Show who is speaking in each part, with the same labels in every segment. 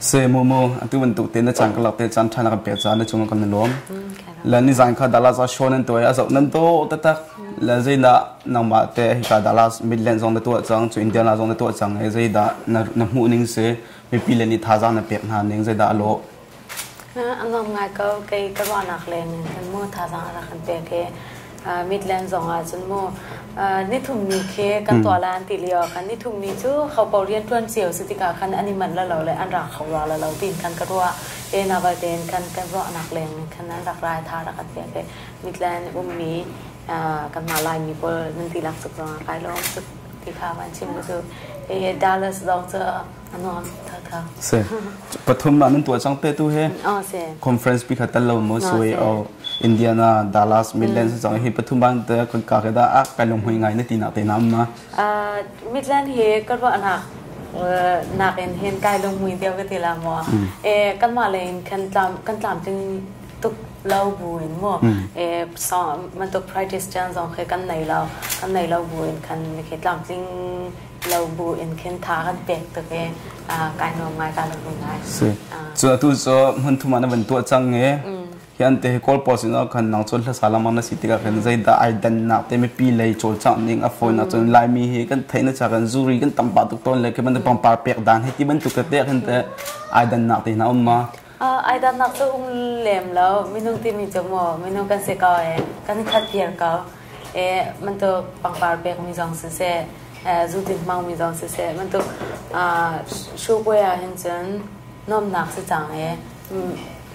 Speaker 1: Se mu mu atu bantuk te na caan ka lak te caan ṭha na kan pek caah na cung kan i lawm. Le nizan kha Dallas ah show nan tuah i a zoh nan dawh taktak. Le zeidah nangmah te hika Dallas Midland zong na tuah cang, cu Indiana zong na tuah cang i zeidah na na hmuh ning si, mipi le nih thazaang na pek hna ning zeidah a lawh?
Speaker 2: A nuam ngai ko. Kei ka ruahnak leng in khan mu thazaang a rak kan pek i Midland zong ah cun mu nithum ni khi kan tuah la an ti lio ah khan nithum ni cu hopaoh rianṭuan cio si tikah khan an i manh la lo le an ra kho rua la lo tiin khan ka ruah. E na vialte in khan kan ruahnak leng in khan an rak rai tha rak kan pek i Midland ummi kanmah Laimi pawl nan tilak tuk zong ah kai lawm tuk ti kha van chim ka duh. Hihi Dallas zong cu a nuam thakthak.
Speaker 1: Si. Pathum ah nan tuah cang te tu he.
Speaker 2: Oh, si.
Speaker 1: Conference pi kha tal lo mo sui o Indiana, Dallas, Midlands zong hi pathum bang te kun ka ke da a kai lung hui ngai na ti nak te nam ma.
Speaker 2: Midland hi ka ruah nak nak in hin kai lung mui deuh ka ti la mo. E kanmah le in kan tlam kan tlam ting tuk lo bu in mo e song man tuk practice chan zong khe kan nei lo kan nei lo bu in khan mi khi tlam tling lo bu in khin tha kan pek tuk i kai nuam ngai ka lung ngai.
Speaker 1: Si. Cu atu cu hmun thum ah na van tuah cang i hi an te kawl pawl sin ah khan nang cun hlasa lamang na si tikah khan zeidah ai dannak te mipi lei cawlcangh ning a fawi nak cun Laimi hi kan theih na cha kan zuri kan tam pah tuk tawn le khi bantuk pangpar pek dan hi ti bantuk te khan te ai dannak te hna um ma?
Speaker 2: Ai dannak cu um lem lo. Minung timi cu maw minung kan si ko e, kan khat viar ko e. Bantuk pangpar pek mi zong siseh, zutin hmangmi zong siseh, bantuk shupuai ah hin cun nuamnak si cang i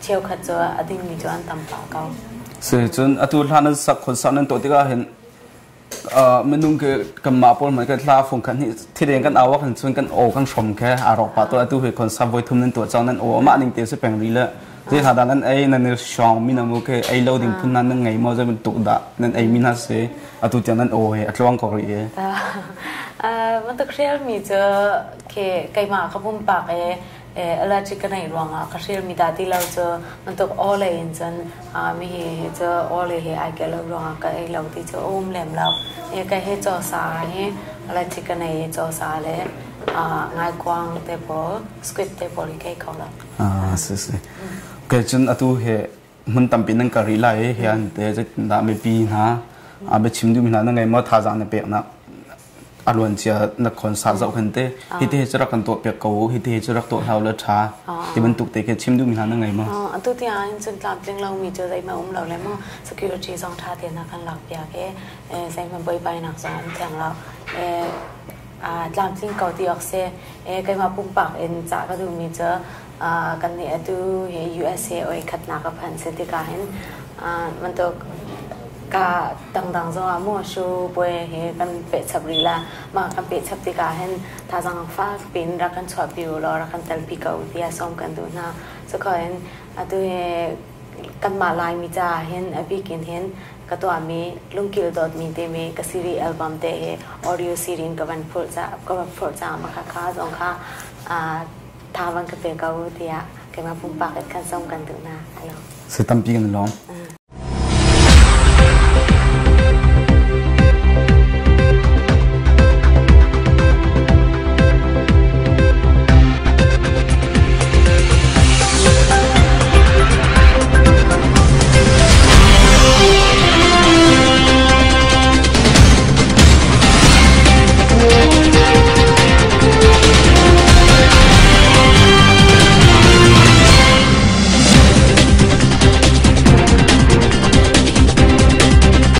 Speaker 2: cheukhat cu a dingmi cu an tam pah ko.
Speaker 1: Si cun atu hla nan sak concert nan tuah tikah hin minung ke kanmah pawl hmanh kan hla fung khat nih thileng kan au ah cun kan aw kan hrom khe aa rawk pah to. Atu hi concert voi thum nan tuah cang, nan aw amah ning te si peng rih le zei hla dah nan ei, nan i hrawng mi na mu ke ei lo ding phun nan ngei maw, zei bantuk dah nan ei mi hna si, atu tiang nan aw he a tluang ko rih e?
Speaker 2: Bantuk hrial mi cu khi keimah ka pumpak e allergic ka neih ruangah ka hrial mi dah ti lo cu bantuk aw lei in cun mi hi cu aw lei he ai kel lo ruangah ka ei lo ti cu a um lem lo e. Ka he chaw sa hi allergic ka nei i chaw sa le ngaikuang te pawl, squid te pawl hi ka ei kho lo.
Speaker 1: Ah, si si. Okay, cun atu he hmun tampi nan kal rih lai i hi an te zeitindah mipi hna a biachim duhmi hna na ngei maw, thazaang na peknak a luan cia na concert zoh khan te hi te cu rak kan tuah piak ko u, hi te cu rak tuah hlau la ṭha ti bantuk te khi chim duhmi hna na ngei maw?
Speaker 2: Atu tiang hin cun tlamtling lomi cu zeihmanh um lo le maw, security zong ṭha tein a kan lak piak i zeihmanh buaibainak zong um theng lo, tlamtling ko ti awk si. Keimah pumpak in cah ka duhmi cu kan nih atu hi USA oi khatnak a phanh si tikah hin bantuk ka dangdang zong ah maw shu puai hi kan peh chap rih la. Mah kan peh chap tikah hin thazaang fak piin rak kan chuahpi u law rak kan telpi ko tiah sawm kan duh hna. Cuka in atu hi kanmah Laimi caah hin a bik in hin ka tuahmi Lungkil Dawtmi timi ka CD album te hi audio CD in ka van phurh ca ka van phurh caah mah kha zong kha tha van ka pe ko tiah keimah pumpak in kan sawm kan duh hna. Hello.
Speaker 1: Si tampi kan lawm.